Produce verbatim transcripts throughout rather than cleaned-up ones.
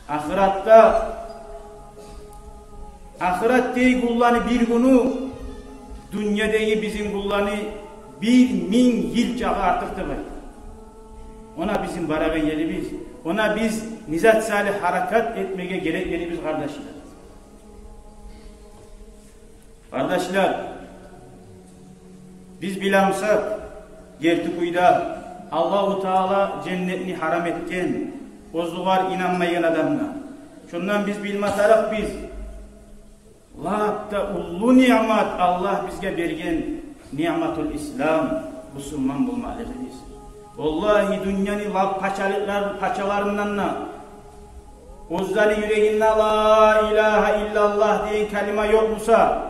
Ахыратда, ахырат дей гюнлени бир гюню дюньядагъы бизин гюнлени бир минг йыл чакъы артыкъ деп айта. Она бизин барагъан ерибиз, она биз не зат саялы гьаракат этмеге герек ерибиз, къардашлар. Къардашлар, биз билемисакъ, герти кюйде Аллагьу Таала женнетни гьарам этген оьзюгер инанмайгъан адамгъа. Шондан биз билме тарыкъбыз, лап да уллу ниъмат Аллагь бизге берген ниъматул ислам, бусурман болмакълыгъыбыз. Валлагьи, дюньяны лап пачалыкълар, пачаларындан да оьзлени юрегинде ла илагьа иллаллагь деген калима ёкъ буса,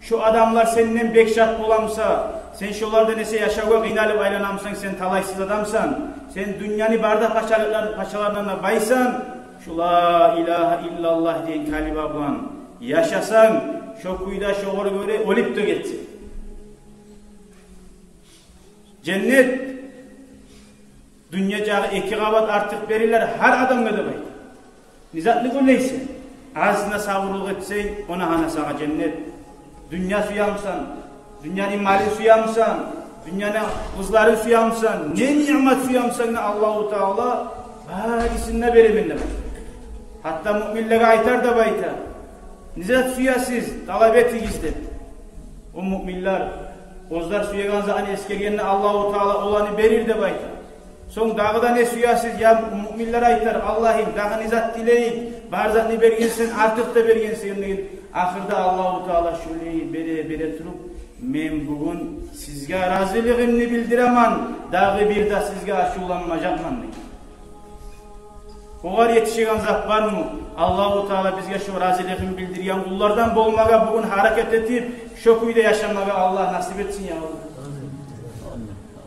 шо адамлар сенден бек шат бола буса, сен шолардан эсе яшавгъа къыйналып айлана бусанг, сен талайсыз адамсан. Сен дюньяны бары да пачалыкълар, пачаларындан да байсан. Шо ла илагьа иллаллагь деген калима булан яшасанг, шо кюйде, шогъар гёре оьлюп де гетсенг. Женнет дюнья чакъы эки къабат артыкъ берилер гьар адамгъа деп айта. Не затны гёресен? Азына сабурлукъ этсенг, она гьана сагъа женнет. Дюнья сюе бусанг, дюньяны малын сюе бусанг, дюньяны къызларын сюе бусанг, не ниъмат сюе бусанг да, Аллагьу Таала барысын да беремен деп айта. Гьатта муъминлеге айтар деп айта: «Не зат сюесиз, талап этигиз», – деп. О муъминлер оьзлер сюеген затны эсгергенде, Аллагьу Таала оланы берир деп айта. Сонг дагъы да: «Не сюесиз?» Я муъминлер айтар: «Аллагьым, дагъы не зат тилейик? Бар затны бергенсен, артыкъ да бергенсен», – деген. Ахырда Аллагьу Таала шолай бере, бере туруп: «Мен бугюн сизге разилигимни билдиремен, дагъы бир де сизге ачувланмажакъман», – деген. Огъар етишеген зат бармы? Аллагьу Таала бизге шо разилигин билдирген къуллардан болмагъа бугюн гьаракат этип, шо кюйде яшамагъа Аллагь насип этсин, я Аллагь.